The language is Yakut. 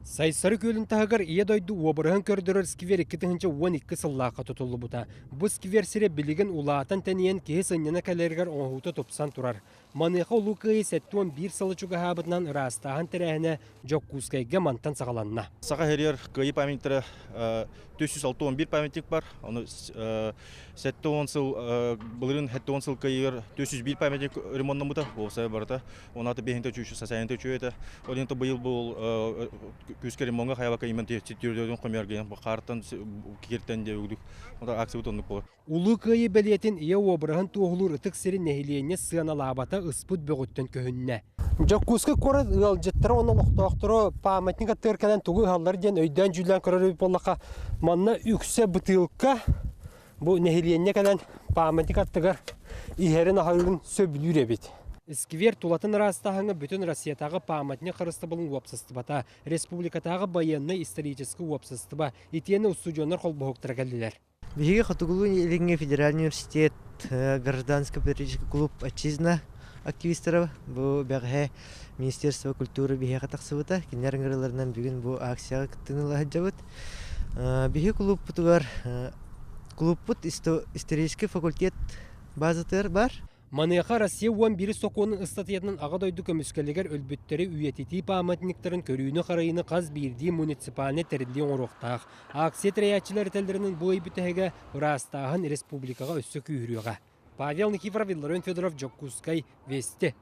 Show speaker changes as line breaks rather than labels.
Сайсары күөлүн таһыгар Ийэ дойду уобараһын көрдөрөр сквер 2012 сыллаахха тутуллубута. Бу сквер сирэ билигин улаатан тэнийэн киһи сынньана кэлэригэр оҥоһуута тупсан турар. Маныаха Улуу Кыайыы 71 сыла чугаһаабытынан ыраастааһын тэрээһинэ Дьокуускайга мантан саҕаланна.
Саха сиригэр Кыайыы памятниктара 461 памятник бар. Ону 70 сыл былырыын 70 сыл кыайыгар 401 памятник ремоннаммыта. Уопсай барыта. Ону бэһинте үчү сасайынта үчү этэ. Ол иһин быйыл бу күүскэ ремонга хайабакка именно түөрдөрүн хомуйарга хаартан киртэн диэ үгүдүк. Акциябыт оннук болар.
Улуу Кыайыы бэлиэтин ийэ уобараһын туоһулуур ытык сирин нэһилиэнньэ сыаналаабата ыспыт бөҕүттэн көһүннэ. Дьокуускай куорат ыалдьыттара уонна олохтоохторо памятник аттыгар кэлэн тугу ыһаллар диэн өйдөөн-дьүүллээн көрөр эбит буоллахха, манна үксэ бытыылка бу нэһилиэнньэ кэлэн памятник аттыгар иһэрин-аһыырын сөбүлүүр эбит. Сквер тулатын ыраастааһыҥҥа бүтүн Россиятааҕы памятник харыстабылын уопсастыбата, республикатааҕы байыаннай-историческай уопсастыба итиэннэ устудьуоннар холбоһуктара кэллилэр.
Биһиги Хотугулуу-Илиҥҥи федеральный университет гражданско-патриотический клуб «Отчизна» активистара бу бэҕэһээ Министерство культуры биһиэхэ тахсыбыта. Кинилэр ыҥырыыларынан бүгүн бу акцияҕа кыттыыны ыла сылдьабыт. Биһи клубпутугар клубпут исторический факультет базатыгар бар.
Маныаха Россия 11 сокуонун ыстатыйатынан Аҕа дойду көмүскэлигэр өлбүттэри үйэтитии памятниктарын көрүүнү-харайыыны хас биирдии муниципальнай тэриллии оҥоруохтаах. Акция тэрийээччилэр этэллэринэн бу ый бүтэһигэ ыраастааһын республикаҕа өссө күүһүрүөҕэ. Павел Никифоров, Илларион Федоров, Дьокуускай, Вести.